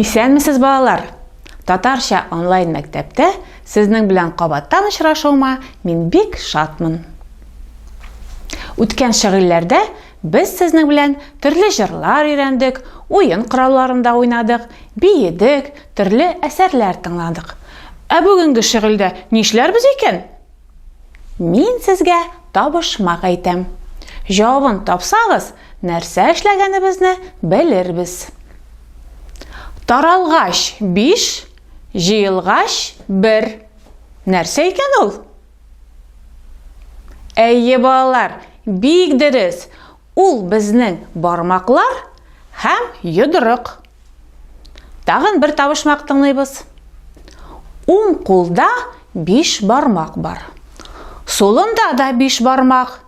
Исәнмесез, балалар! Татарча онлайн мәктәптә сезнең белән кабаттан очрашуыма мин бик шатмын. Үткән шөгыльләрдә без сезнең белән төрле җырлар өйрәндек, уен коралларында уйнадык, биедек, төрле әсәрләр тыңладык. Ә бүгенге шөгыльдә нишләрбез икән? Мин сезгә табышмак әйтәм. Җавабын тапсагыз, нәрсә эшләгәнебезне белербез. Таралгач биш, җыелгач бер. Нәрсә икән ул? Әйе, балалар, бик дөрес. Ул безнең бармаклар һәм йодрык. Тагын бер табышмак тыңлыйбыз. Уң кулда биш бармак бар. Сулында да биш бармак.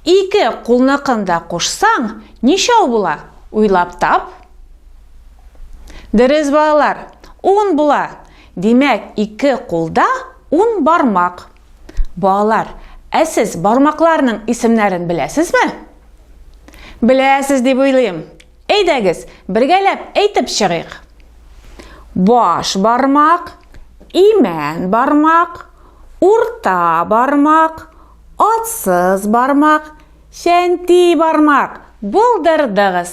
Ике кулныкын да кушсаң, ничәү була? Уйлап тап. Дөрес, балалар, ун була. Димәк, ике кулда ун бармак. Балалар, ә сез бармакларның исемнәрен беләсезме? Беләсез дип уйлыйм. Әйдәгез, бергәләп әйтеп чыгыйк. Баш бармак, имән бармак, урта бармак, атсыз бармак, чәнти бармак. Булдырдыгыз.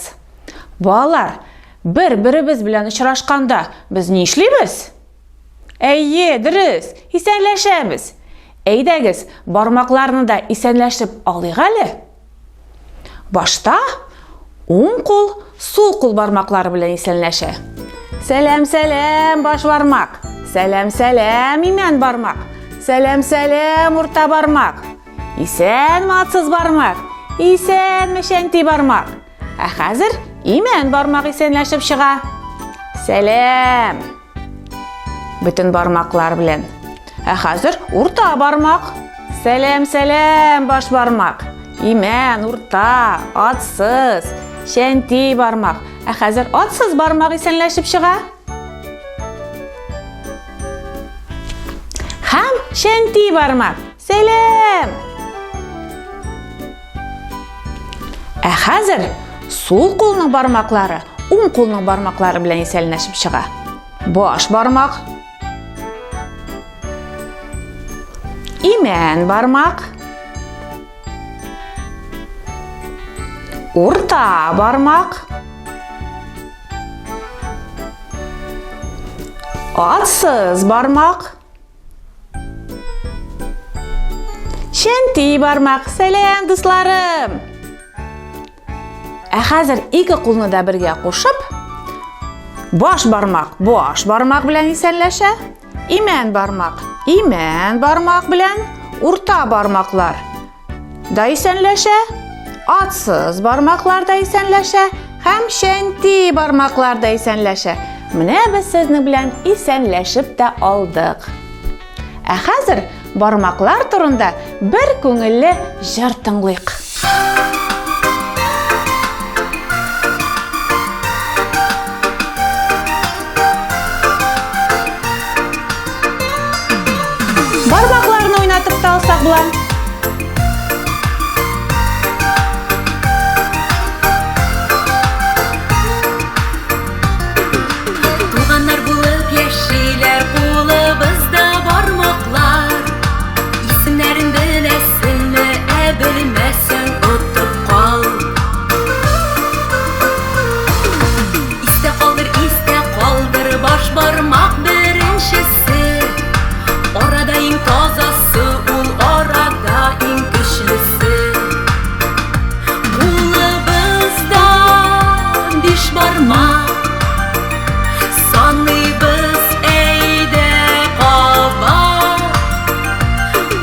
Балалар, бер-беребез белән очрашканда без нишлибез? Әйе, дөрес, исәнләшәбез. Әйдәгез, бармакларны да исәнләшеп алыйк әле. Башта уң кул сул кул бармаклары белән исәнләшә. Сәлам, сәлам, баш бармак. Сәлам, сәлам, имән бармак. Сәлам, сәлам, урта бармак. Исәнме, атсыз бармак. Исәнме, чәнти бармак. Ә хәзер имән бармак исәнләшеп чыга. Сәлам. Бөтен бармаклар белән. Ә хәзер урта бармак. Сәлам, сәлам, баш бармак. Имән, урта, атсыз, чәнти бармак. Ә хәзер атсыз бармак исәнләшеп чыга. Һәм чәнти бармак. Сәлам! Ә хәзер сул кулның бармаклары уң кулның бармаклары белән исәнләшеп чыга. Баш бармак, имән бармак, урта бармак, атсыз бармак, Чәнти бармак, сәлам, дусларым! Ә хәзер ике кулны да бергә кушып, баш бармак баш бармак белән исәнләшә, имән бармак имән бармак белән, урта бармаклар да исәнләшә, атсыз бармаклар да исәнләшә һәм чәнти бармаклар да исәнләшә. Менә без сезнең белән исәнләшеп тә алдык. Ә хәзер бармаклар турында бер күңелле җыр тыңлыйк. Бармакларны уйнатып та алсак була. Туганнар булып яшиләр кулыбызда бармаклар. Исемнәрен беләсеңме, ә белмәсәң отып кал. Истә калдыр, истә калдыр, баш бармак беренчесе. Арада иң тазасы, ул арада иң көчлесе. Кулыбызда биш бармак, саныйбыз әйдә кабат.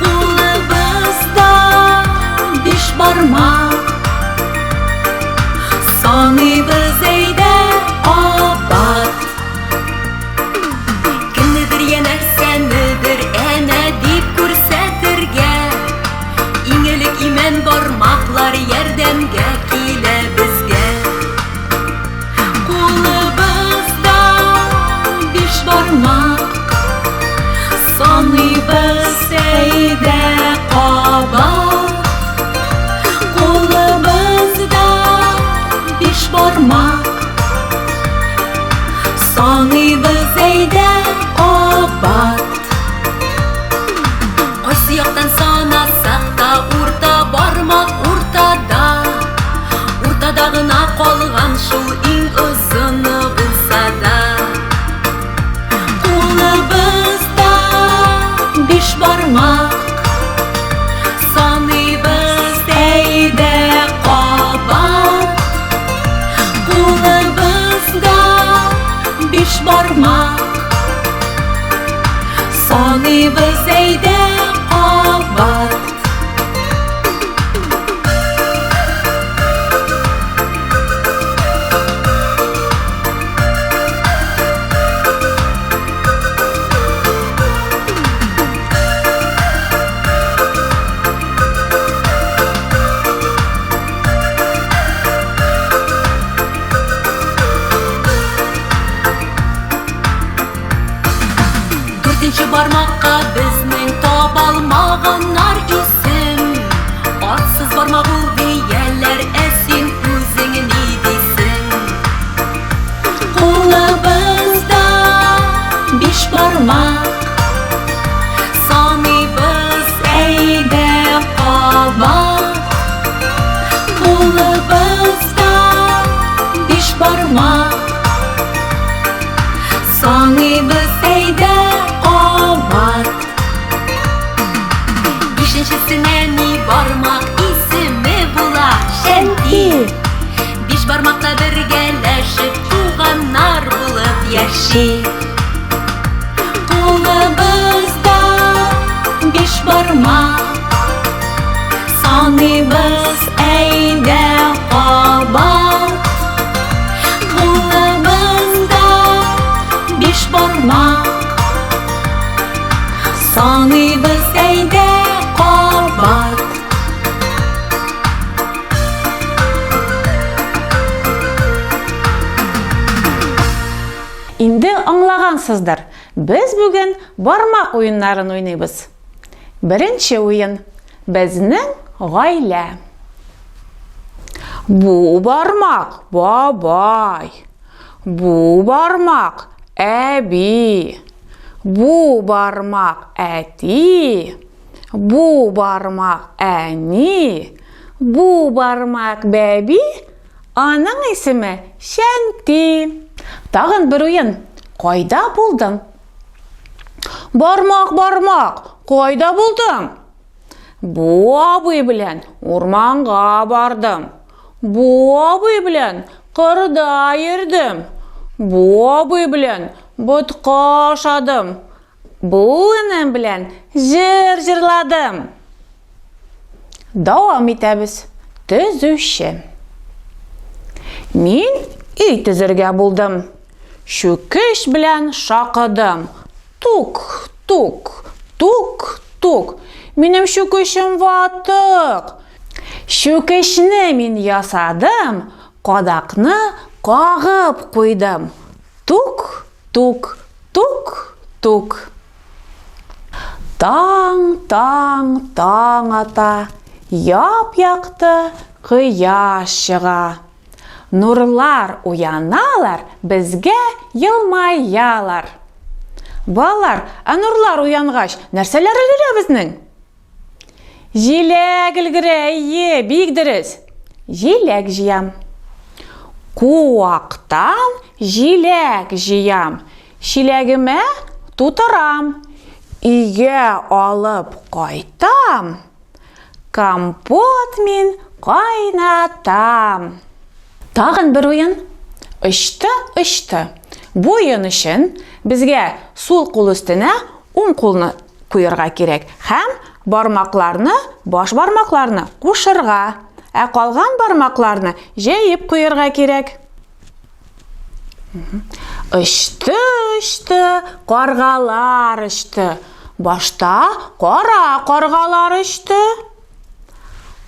Кулыбызда биш бармак, Саныйбыз әйдә кабат. Кемнедер я нәрсәнедер әнә дип күрсәтергә Иң элек имән бармаклар ярдәмгә килә безгә. Кулыбызда биш бармак, саныйбыз әйдә кабат. Кулыбызда биш бармак. Уртада гына калган шул иң озыны булса да. Кулыбызда биш бармак, Саныйбыз әйдә кабат. Кулыбызда биш бармак, Саныйбыз әйдә кабат. Дүртенче бармакка безнең табалмаганнар исем. Атсыз бармак ул дияләр, ә син үзең ни дисең? Кулыбызда биш бармак, саныйбыз әйдә кабат. Кулыбызда биш бармак, Саныйбыз әйдә кабат. Бишенчесенә ни бармак исеме була Шәнти. Биш бармакта бергәләшеп туганнар булып яши. Кулыбызда биш бармак, саныйбыз әйдә кабат. Кулыбызда биш бармак, саныйбыз әйдә кабат. Инде аңлагансыздыр, без бүген бармак уеннарын уйныйбыз. Беренче уен. Безнең гаилә. Бу бармак бабай. Бу бармак әби. Бу бармак әти. Бу бармак әни. Бу бармак бәби. Аның исеме Шәнти. Тагын бер уен. Кайда булдың? Бармак, бармак, кайда булдың? Бу абый белән урманга бардым. Бу абый белән кырда йөрдем. Бу абый белән ботка ашадым. Бу энем белән җыр җырладым. Дәвам итәбез. Төзүче. Мин өй төзергә булдым. Чүкеч белән шакыдым. Тук, тук, тук, тук. Минем чүкечем ватык. Чүкечне мин ясадым, кадакны кагып куйдым. Тук, тук, тук, тук. Таң, таң, таң ата, яп-якты кояш чыга. Нурлар уяналар, безгә елмаялар. Балалар, ә нурлар уянгач, нәрсәләр өлгерә безнең? Җиләк өлгерә, әйе, бик дөрес. Җиләк җыям. Куактан җиләк җыям. Чиләгемә тутырам. Өйгә алып кайтам. Компот мин кайнатам. Тагын бер уен. Очты, очты. Бу уен өчен безгә сул кул өстенә уң кулны куярга кирәк һәм бармакларны, баш бармакларны кушырга, ә калган бармакларны җәеп куярга кирәк. Очты, очты, каргалар очты. Башта кара каргалар очты.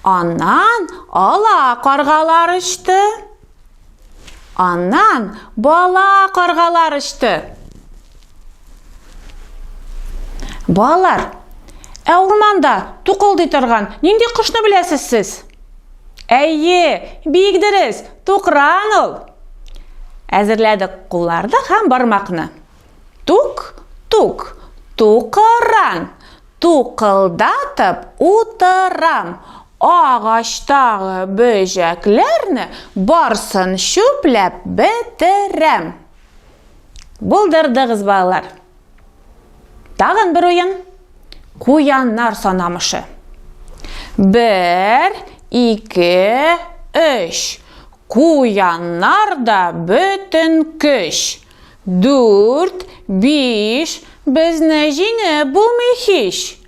Аннан ала каргалар очты. Аннан бала каргалар очты. Балалар, ә урманда тукылдый торган нинди кошны беләсез сез? Әйе, бик дөрес, тукран ул. Әзерләдек кулларны һәм бармакны. Тук, тук, тукыран. Тукылдатып утырам. Агачтагы бөҗәкләрне барсын чүпләп бетерәм. Булдырдыгыз, балалар. Тагын бер уен. Куяннар санамышы. Бер, ике, өч. Куяннар да бөтен көч. Дүрт, биш, безне җиңеп булмый һич.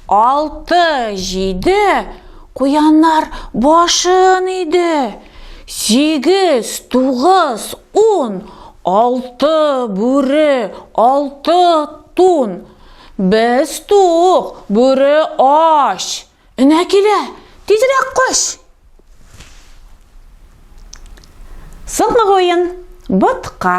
Алты, җиде, куяннар башын иде. Сигез, тугыз, ун, алты бүре, алты тун. Без тук, бүре ач. Энә килә, тизрәк кач! Соңгы уен ботка.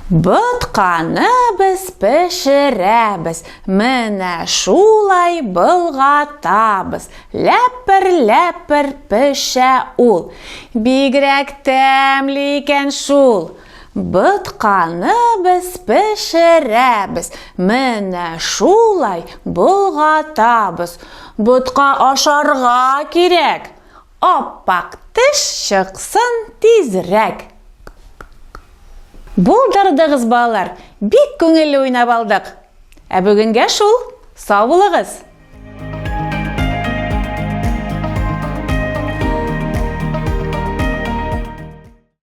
Ботканы без пешерәбез, менә шулай болгатабыз. Ләпер-ләпер пешә ул. Бигрәк тәмле икән шул. Ботканы без пешерәбез, менә шулай болгатабыз. Ботка ашарга кирәк, аппак теш чыксын тизрәк. Булдырдыгыз, балалар, бик күңелле уйнап алдык. Ә бүгенгә шул, сау булыгыз!